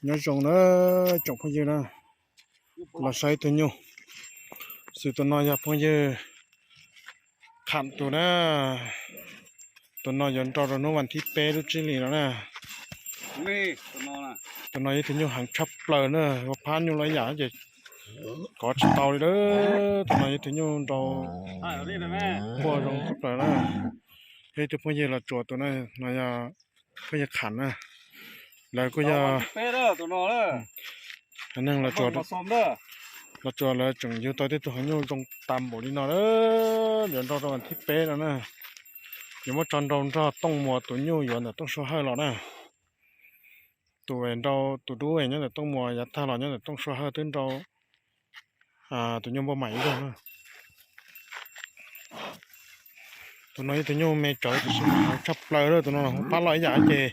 Nyob zoo na tsoom phooj ywg na, los saib tus nyuj. Xws tus no yog phooj ywg Kham tus na. Tus no yuav nrau rau hnub vas thib peb lub tsib hlis no na. Tus no yog tus nyuj heev tshaj plaws na, ua phab nyuj los ib yam ces kov tsis tau li lawm. Tus no yog tus nyuj nrau nquag zoo tshaj plaws na. Yog ib tug phooj ywg Los Tsuas tus na, no yog phooj ywg Kham na. Lawv kuj yog haiv neeg Los Tsuas, Los Tsuas lawv tseem yug tau tej tug heev nyuj zoo tas npaum li no na. Yuav nrau rau vas thib peb no na. Yuav muab tso nrau nrog Tooj Muas tus nyuj yuav ntawm Tooj Sua Hawj los na. Tus nrau, tus dub nyob ntawm Tooj Muas yav tag los nyob ntawm Tooj Sua Hawj twb nrau tus nyuj npauj maim ib zaug na. Tus no yog tus nyuj me tsawv tiam sis mas heev tshaj plaws lawm. Tus no hu phab loj ib yam ces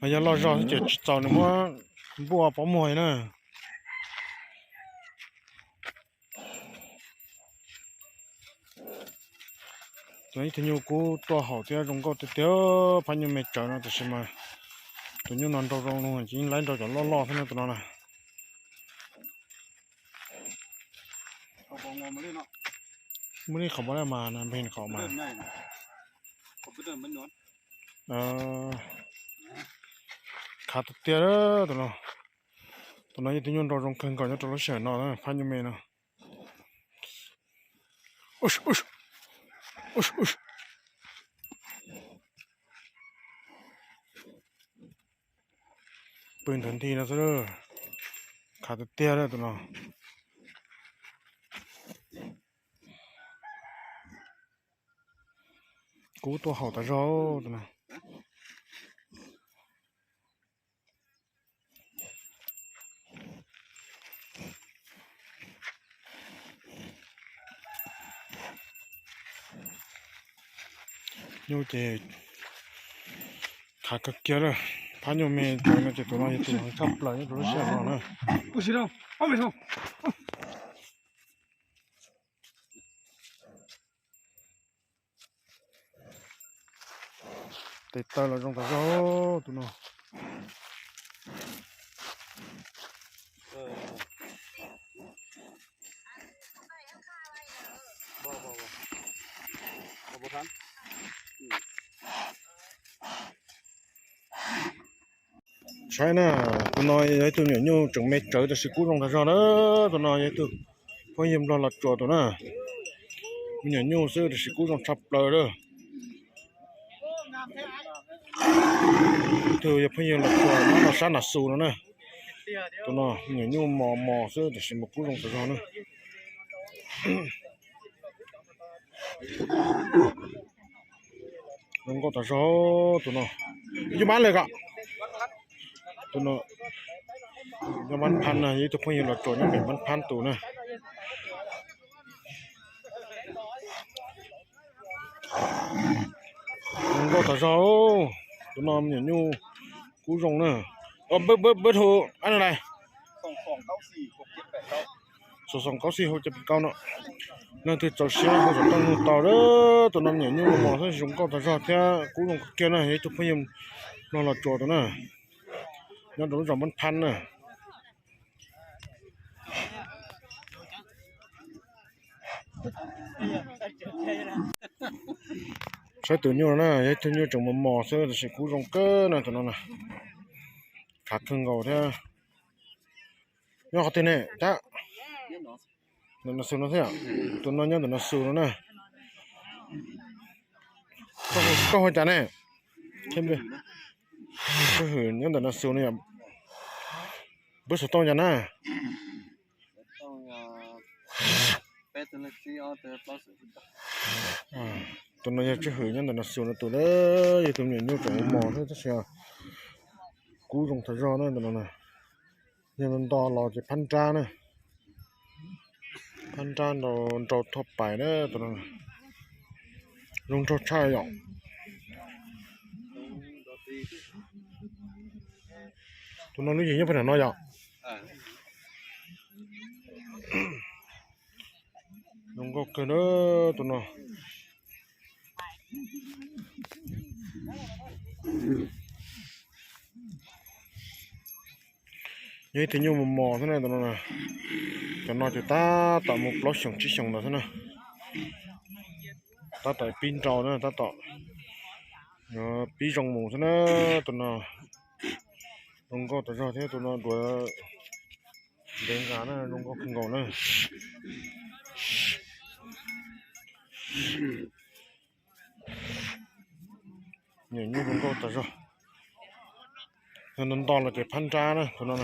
los yog loj zog xwb ces tsis txaus nws muab npuaj pob muag li na. Tus no ib tug nyuj kub tuaj haum thiab zoo nkauj tiag tiag, phab nyuj me tsawv no tiam sis mas tus nyuj no nrau zoo no ces yeej laib nrau cov loj loj thiab no tus no na. Muaj ib qhov npau laj mas npeg qhov mas khav tiag tiag tus no. Tus no yog tus nyuj nrau zoo kawg nkaus nyob rau lub sij hawm no, phab nyuj me no. Pw ntawd nti no xwb, khav tiag tiag tus no. Kub tuaj haum tas zog tus no. Nyuj ces khav kawg kiag lawm, phab nyuj me no ces tus no yog tus heev tshaj plaws nyob rau lub sij hawm no na. Tes taw los zoo tas zog tus no. Saib na, tus no yog ib tug me nyuam nyuj tseem me tsawv tab sis kub zoo tas zog na. Tus no yog ib tug phooj ywg Nplog Los Tsuas tus na. Me nyuam nyuj xwb tab sis kub zoo tshaj plaws lawm. Ib tug yog phooj ywg Los Tsuas nyob rau sab Nas Xus no na. Tus no me nyuam nyuj mos mos xwb tab sis mas kub zoo tas zog na. Zoo nkauj tas zog tus no. Yog Mab Lwm ko. Tus no yog Mab Phab na, yog ib tug phooj ywg Los Tsuas nyob pem Mab Phab tus na. Zoo nkauj tas zog, tus no me nyuam nyuj kub zoo na. Bab thu ab no lais. Xoom xoom kaub xij hauv cov pis kau no. Leej twg txaus siab hu xov tooj nug tau. Tus no me nyuam nyuj mos xwb zoo nkauj tas zog thiab kub zoo kawg kiag na, yog ib tug phooj ywg Nplog Los Tsuas tus na, nyob rau lub zos Npab Phab na. Saib tus nyuj no na, yog ib tug nyuj tseem mos mos xwb tab sis kub zoo kawg na tus no na. Khav kawg nkaus thiab. Nyob qhov twg ne Cab? Ntawm Nas Xus no thiab. Tus no nyob ntawm Nas Xus no na. Koj hu cas ne? Tswj Hwm nyob ntawm Nas Xus no yom. Pub xov tooj cas na? Tus no yog Tswj Hwm nyob ntawm Nas Xus no tus na, yog tus me nyuam nyuj tseem mos mos xwb tab sis kub zoo tas zog na tus no na. Yog nto los ces phab nrab na. Phab nrab nrau nrau thuaj pais na tus no. Zoo nraug tshaj yom. Tus no lub yim nyob puag nram no yom. Zoo nkauj kawg na tus no. Yog ib tug nyuj mos mos xwb na tus no. Cov no ces tab tom mus plaub xyoos tsib xyoos ntawd xwb na. Tab tom pib nrau na, tab tom pib zoo mus xwb na. Tus no zoo nkauj tas zog thiab, tus no duav ntev nqa na, zoo nkauj kawg nkaus na. Nyuam nyuj zoo nkauj tas zog. Yog nto nto los ces phab nrab na, tus no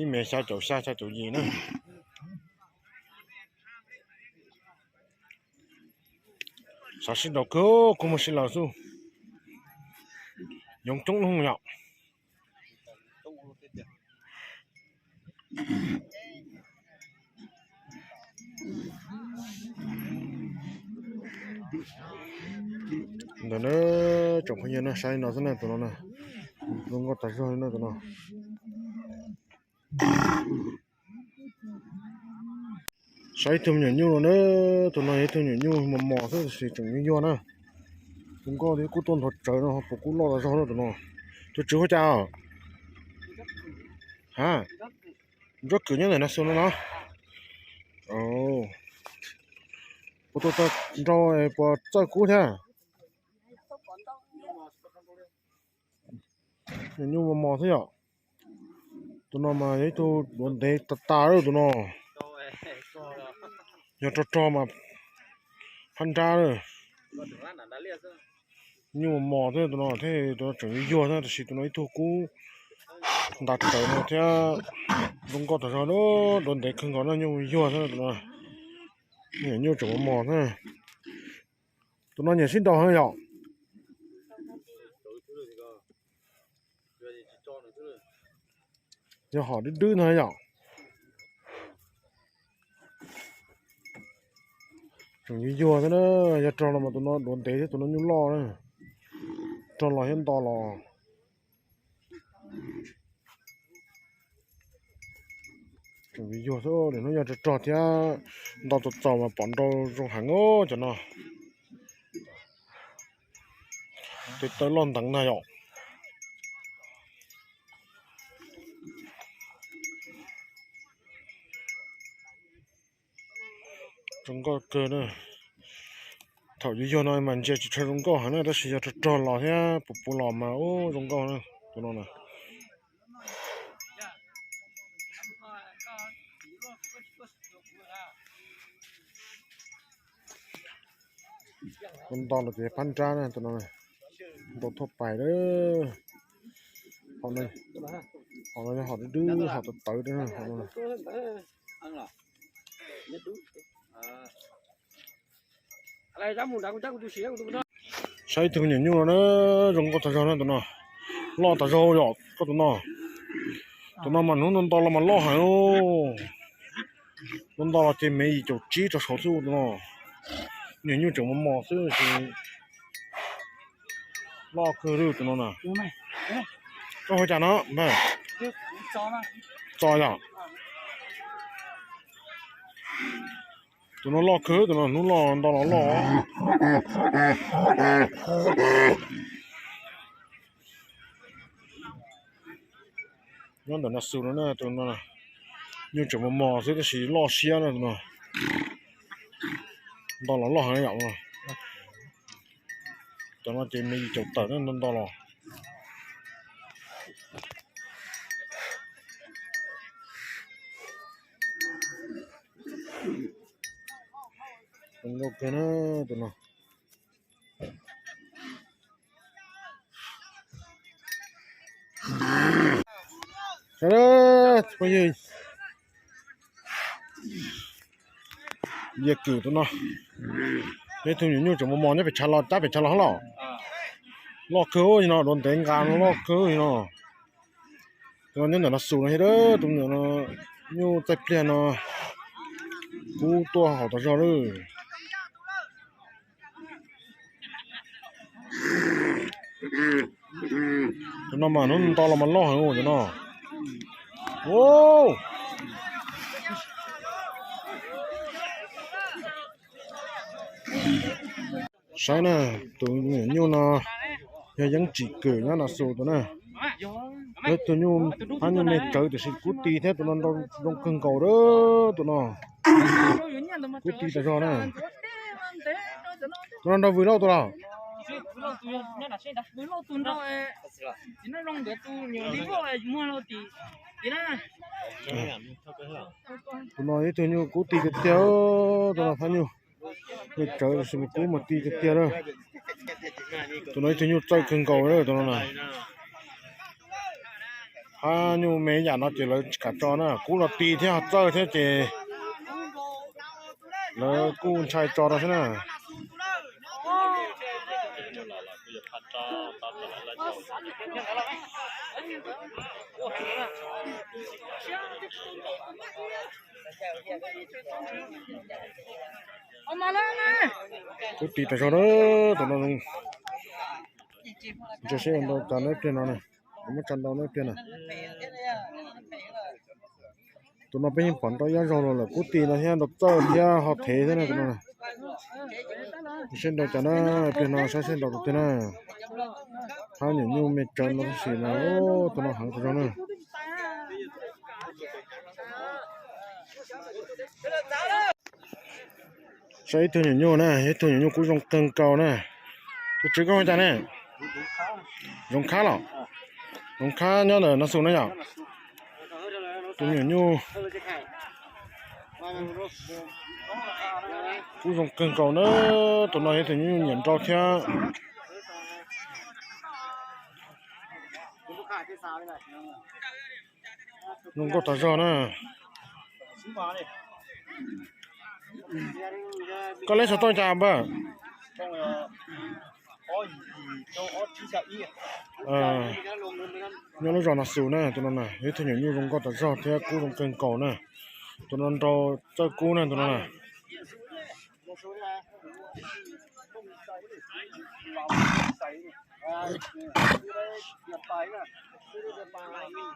ib mev xya caum xya xya caum yim na. Xav sib nraus kawg, kuv muaj sib laws xwb. Yoov coob loo yom. Ntawm na, tsoom phooj ywg na, saib no xwb na, tus no na, zoo nkauj tas zog li na tus no. Saib ib tug me nyuam nyuj no na, tus no yog ib tug me nyuam nyuj mos mos xwb tab sis tseem yuag yuag na. Tus nkauj thiab kuj tuaj nthuav tsawv no, puas kub loj tas zog na tus no. Tus tswv hu cas? Ha, ntsuab kwm nyob ntawm no xwb no no. Puas tuaj txog nrau, puas txawj kub thiab? Nyuam nyuj mos mos xwb yom. Tus no mas yog ib tug duav ntev tas tas lawm tus no. Yog rog rog mas phab nrab lawm. Nyuj mos mos thiab tus no thiab, tus no tseem yuag yuag thiab tab sis tus no ib tug kub ntas tawv no thiab. Zoo nkauj tas zog, duav ntev kawg nkaus no, nyuj yuag thiab tus no. Nyuam nyuj tseem mos mos thiab. Tus no nyiam sib nraus heev yom. Yog hom dwb dwb no yom. Tseem yuag yuag thiab na, yog rog los mas tus no duav ntev thiab tus no nyuj loj na. Rog los thiab nto los. Tseem yuag yuag xwb, hnub yog rog rog thiab nto txaus txaus mas pom nrau zoo heev os cov no. Tes taw loj nteev ntag yom. Zoo nkauj kawg na. Thaum yuag yuag no mas ntsia tsis tshua zoo nkauj heev na, tab sis yog rog rog los thiab puv puv los mas ub zoo nkauj na, tus no na. Nto los ces phab nrab na, tus no nto thuaj pais lawm. Hom no yog hom dub dub, hom tawv tawv, hom no. Saib ib tug me nyuam nyuj no na, zoo nkauj tas zog na tus no. Loj tas zog yom koj tus no. Tus no mas hnub nto nto los mas loj heev. Nto nto los ces mev yim caum tsib rau saud xwb tus no. Me nyuam nyuj tseem mos mos xwb ces loj kawg li tus no na. Koj hu cas no? Txo yom. Tus no loj kawg, tus no hnub loj nto los loj. Nyob ntawm no xus no na, tus no nyuj tseem mos mos xwb tab sis loj siab na tus no. Nto los loj heev yom. Cov no ces me yim caum tawm na, nto nto los. Zoo nkauj kawg na tus no. Phooj ywg, yawg kwm tus no, peb tug nyuam nyuj tseem mos mos nyob pem tshav los, tab pem tshav los hab los. Loj kawg no, duav ntev nqa no loj kawg no. Tus no nyob ntawm no xus no thiab, tus me nyuam no nyuj txaij pliag no kub tuaj haum tas zog lawm. Tus no mas hnub nto los mas loj heev ua cov no. Saib na, tus me nyuam nyuj no yog yeeb tsim kwm nyob no xus tus na. Ib tug nyuj, phab nyuj me tsawv tiam sis kub ti thiab, tus no nrau zoo kawg nkaus a, tus no kub ti tas zog na. Tus no nrau vwm lauj tus los? Tus no ib tug nyuj kub ti tiag tiag, tus no phab nyuj me tsawv tiam sis mas kub mas ti tiag tiag lawm. Tus no ib tug nyuj txawj kawg nkaus lawm tus no na. Phab nyuj me yam no ces lawv tsis kam tso na, kub los ti thiab ho txawj thiab ces lawv kuj ntshai tso rau xwb na. Kub ti tas zog na, tus no. Ntsia seb nrau cas na ib pliag no na, kuv muab tsa nrau na ib pliag na. Tus no peb yeej pom nrau ib zaug los lawm, kub ti no thiab nrau txawj thiab ho thev thiab na tus no. Seb nrau cas na, ib pliag no saib seb nrau tus twg na. Phab nyuam nyuj me tsawv no tab sis mas tus no heev tas zog na. Saib ib tug nyuam nyuj na, ib tug nyuam nyuj kub zoo kawg nkaus na. Tus tswv koj hu cas ne? Zoov Khab los? Zoov Khab nyob ntawm Nas Xus na yom? Tus nyuam nyuj kub zoo kawg nkaus na. Tus no yog ib tug nyuam nyuj nyiam nrau thiab. Zoo nkauj tas zog na. Koj leb xov tooj cas npawg? Nyob lub zos Nas Xus na, tus no na yog ib tug nyuam nyuj zoo nkauj tas zog thiab kub zoo kawg nkaus na. Tus no nrau txawj kub na tus no na.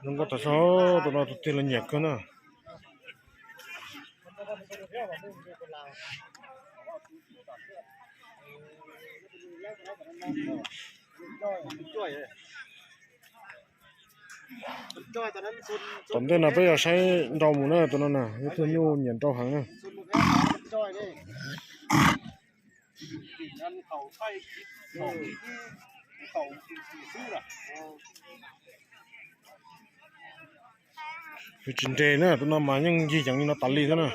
Zoo nkauj tas zog, tus no tus twg los nyiam kawg na. Tom ntej no peb yog saib nrau mus na, tus no na ib tug nyuj nyiam nrau heev na. Tsis nres na, tus no mas yeej ncig yeev li no tas li xwb na.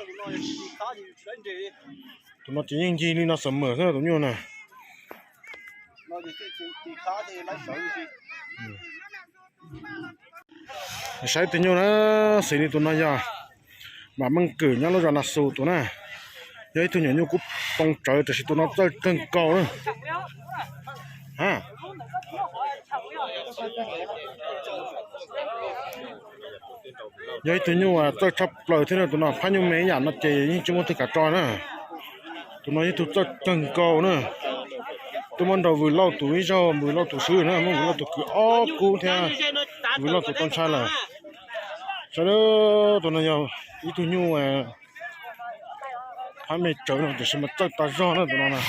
Tus no ces yeej ncig li no xwb mas xwb tus nyuj na. Saib tus nyuj na, xws li tus no yog Vam Meej Kwm nyob lub zos Nas Xus tus na. Yog ib tug nyuam nyuj kub poob tsawv tab sis tus no txawj kawg nkaus na. Yog ib tug nyuj txawj tshaj plaws thiab na, tus no phab nyuj me ib yam no ces yeej tsis muaj twg kam tso na. Tus no yog ib tug txawj kawg nkaus na. Twb muab nrau Vwm Lauj tus ib zaug, Vwm Lauj tus xwb na, muab Vwm Lauj tus kwv ob kub thiab, Vwm Lauj tus tau ntshai lawm. Sawv daws, tus no yog ib tug nyuj phab me tsawv no tiam sis mas txawj tas zog na tus no na.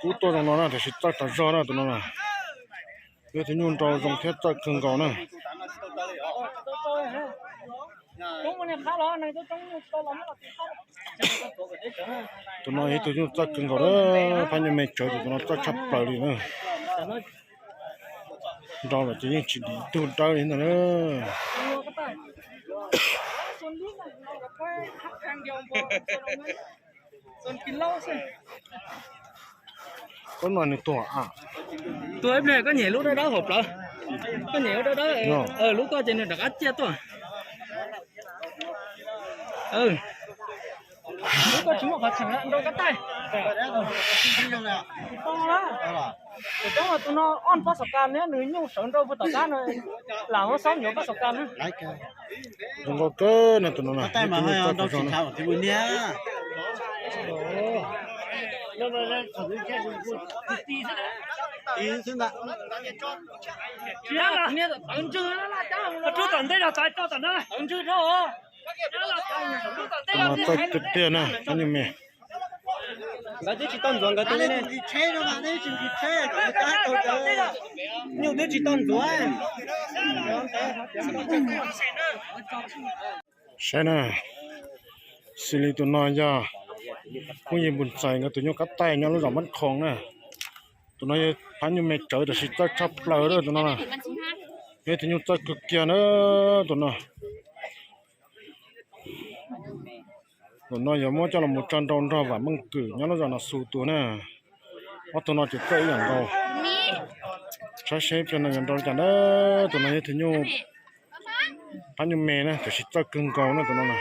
Kub tuaj zoo no na tiam sis txawj tas zog na tus no na. Yog tus nyuj nrau zoo thiab txawj kawg nkaus na. Tus no yog ib tug nyuj txawj kawg nkaus na, phab nyuj me tsawv tus no txawj tshaj plaws li na. Nrau lawm ces yeej tsis dim tug dawb li ntag na. Koj no nws tuag a. Tuag ib pliag koj nyem lub dawb dawb hauv plawv. Koj nyem lub dawb dawb, lub koj ces nws rov qab ciaj tuaj. Lub koj tsis muaj qhov cheem nrau kab taij. Tsis tau na. Tus coob tus no ob pob xov kas ne, nws nyuj sawv nrau puag tom qab no, lam huab xaub nyuam pob xov kas na. Zoo nkauj kawg na tus no na. Tawv ntswg, tawv ntswg rau os. Tus no txawj tiag tiag na, phab nyuj me. Nkawd twb tsis tau ntxuav nkawd tus ne. Nyuj twb tsis tau ntxuav. Saib na, xws li tus no yog phooj ywg Npus Ntxais nkawd tus nyuj kab taij nyob lub zos Mab Khoom na. Tus no yog phab nyuj me tsawv tab sis txawj tshaj plaws na tus no na. Yog tus nyuj txawj kawg kiag na tus no. Tus no yuav muab coj los mus tso nrau nrog Vam Meej Kwm nyob lub zos Nas Xus tus na. Ob tug no ces txawj ib yam nkaus. Saib seb pliag no yuav nrau li cas na. Tus no yog tus nyuj, phab nyuj me na, tiam sis txawj kawg nkaus na tus no na.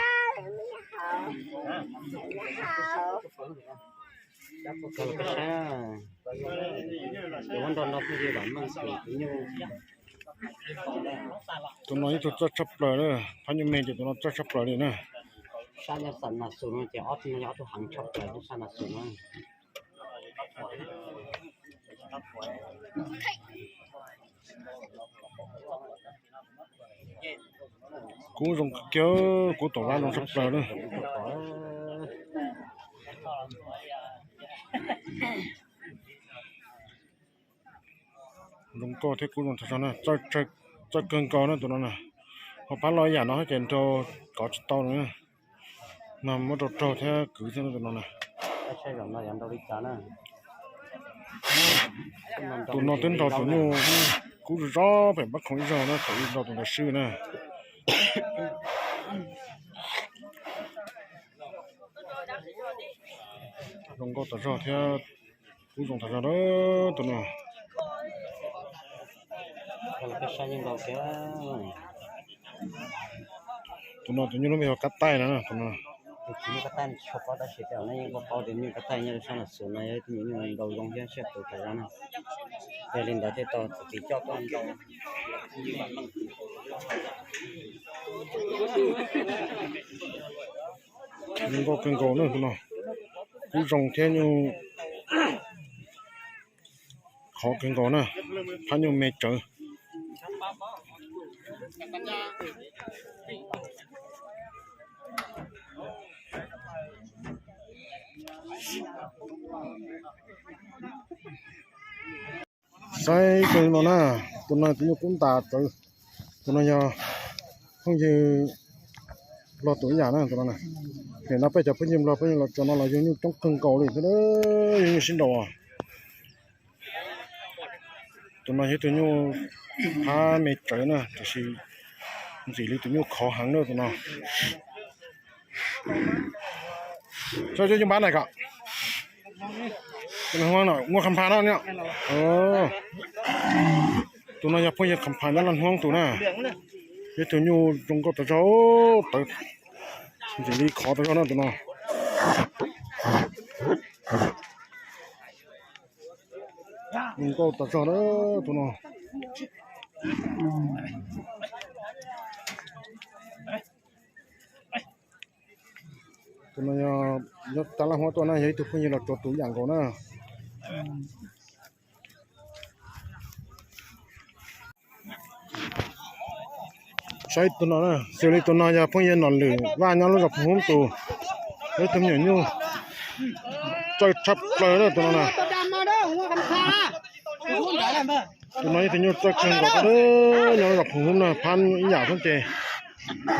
Tus no ib tug txawj tshaj plaws, phab nyuj me ces tus no txawj tshaj plaws li na. Sab Nas Xus no ces ob tug no yog ob tug heev tshaj plaws sab Nas Xus no. Kub zoo kiag, kub tom vab zoo tshaj plaws na. Zoo nkauj thiab kub zoo tag zog na, txawj kawg nkaus na tus no na. Ho phab los ib yam no ces nrau kov tsis tau no. No muab rau raug thiab kwv thiab tus no na. Tus no twb nrau tus nyuj kub zog pem Mab Khoom ib zaug na, thaum ub nrau tus ntawd swb na. Zoo nkauj tas zog thiab kub zoo tas zog na tus no. Tus no tus nyuj lub npe hu ua kab taij na tus no. Tus nyuj kab taij tsis tshua paub tab sis tej zaum nej yeej paub paub tias nyuj kab taij nyob rau sab Nas Xus no yog ib tug nyuj nrau zoo thiab siab tus tas zog na. Yog li ntawd thiaj tau txuas tis coj tuaj nrau. Zoo nkauj kawg nkaus na tus no, kub zoo thiab nyuj khov kawg nkaus na, phab nyuj me tsawv. Saib tus no na, tus no tus nyuj kub ntas txawv, tus no yog phooj ywg Nplog tus ib yam na tus no. Nim no peb cov phooj ywg Nplog phooj ywg los tso no los yug nyuj coob kawg nkaus li thiab, yug nyuj sib nraus. Tus no yog tus nyuj phab me tsawv na, tiam sis ntxim li tus nyuj khov heev na tus no. Cov cov npab na kom muaj qha npha no. Tus no yog phooj ywg qha npha nyob Laj Hnub tus na. Yog tus nyuj zoo nkauj tas zog, tawv ntxim li khov tas zog na tus no. Zoo nkauj tas zog na tus no. Tus no yog nyob Laj Hnub tuaj na, yog ib tug phooj ywg los tso tus yam nkaus na. Saib tus no, xws li tus no yog phooj ywg Nom Lwm Vaj nyob lub zos Phoos Hub tus, yog ib tug me nyuam nyuj txawj tshaj plaws na tus no na. Tus no yog tus nyuj txawj kawg nkaus, nyob lub zos Phoos Hub na, phab ib yam xwb ces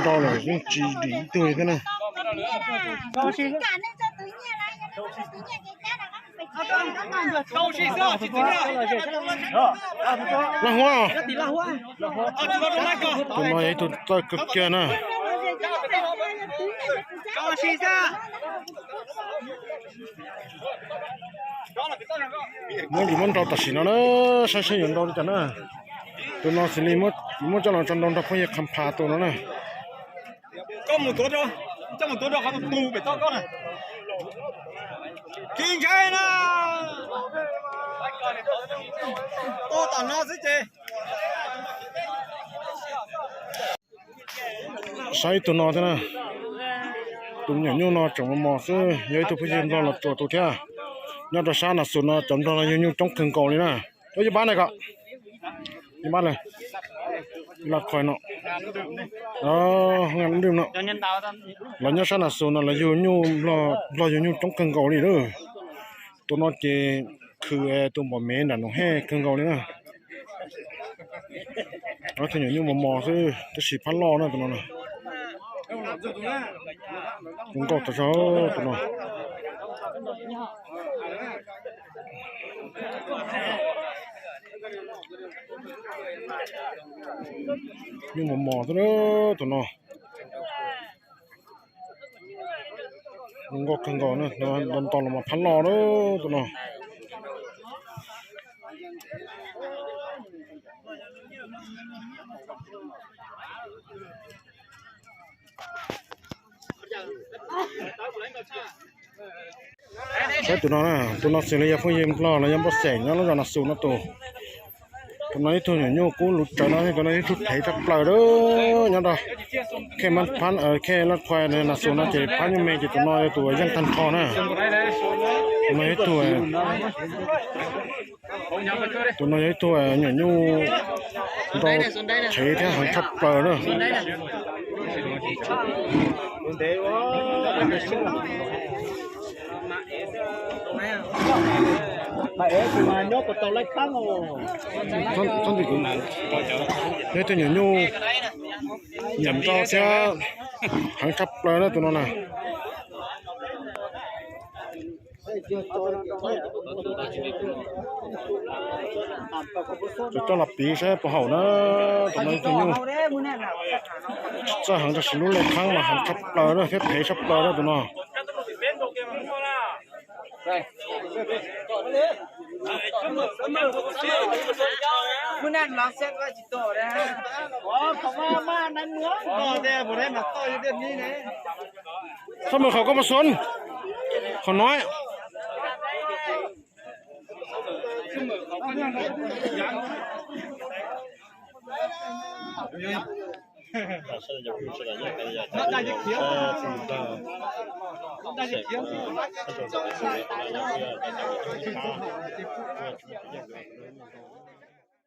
nrau lawm yeej tsis dim ib tug li thiab na. Laj Huab, tus no yog ib tug txawj kawg kiag na. Muab yus muab nrau tam sim no na, saib seb yuav nrau li cas na. Tus no xws li muab coj los tso nrau nrog phooj ywg Qha Pha tus no na. Koj mus tuav rau, koj mus tuav rau qhov tus pem toj koj na. Tsis ntshai na. Tuaj tom no xwb ces. Saib tus no thiab na. Tus me nyuam nyuj no tseem mos mos xwb, yog ib tug phooj ywg Nplog los tsuas tus thiab. Nyob rau sab Nas Xus no cov Nplog no yug nyuj coob kawg nkaus li na. Cov yog pab na kom. Yog pab na. Laj Khuais no, Naj Dwm no, lawv nyob sab Nas Xus no lawv yug nyuj, nplog yug nyuj coob kawg nkaus li lawm. Tus no ces khwv tus npom mev nram Noom Hej kawg nkaus li na. Tus nyuam nyuj mos mos xwb tab sis phab loj na tus no. Zoo nkauj tas zog tus no. Nyuj mos mos xwb tus no. Zoo nkauj kawg nkaus, nto los mas phab loj lawm tus no. Saib tus no, tus no xws li yog phooj ywg Nplog los yog npoj xeem nyob lub zos Nas Xus no tus. Tus no ib tug nyuam nyuj kub lus tsawv no, tus no ib tug thev tshaj plaws lawm nyob rau Khej Laj Khuais Nas Xus no ces phab nyuj me ces tus no yog tus yeej tag nrho na. Tus no yog ib tug, tus no yog ib tug nyuam nyuj nrau thev thiab heev tshaj plaws na. Yog ib tug nyuam nyuj nyiam nrau thiab heev tshaj plaws na tus no na. Tus coj los piv saib puas haum na. Tus no ib tug nyuj txawj heev tab sis lub lej khaub mas heev tshaj plaws na thiab thev tshaj plaws na tus no. Sab mws qhov koj puas xuv, qhov no.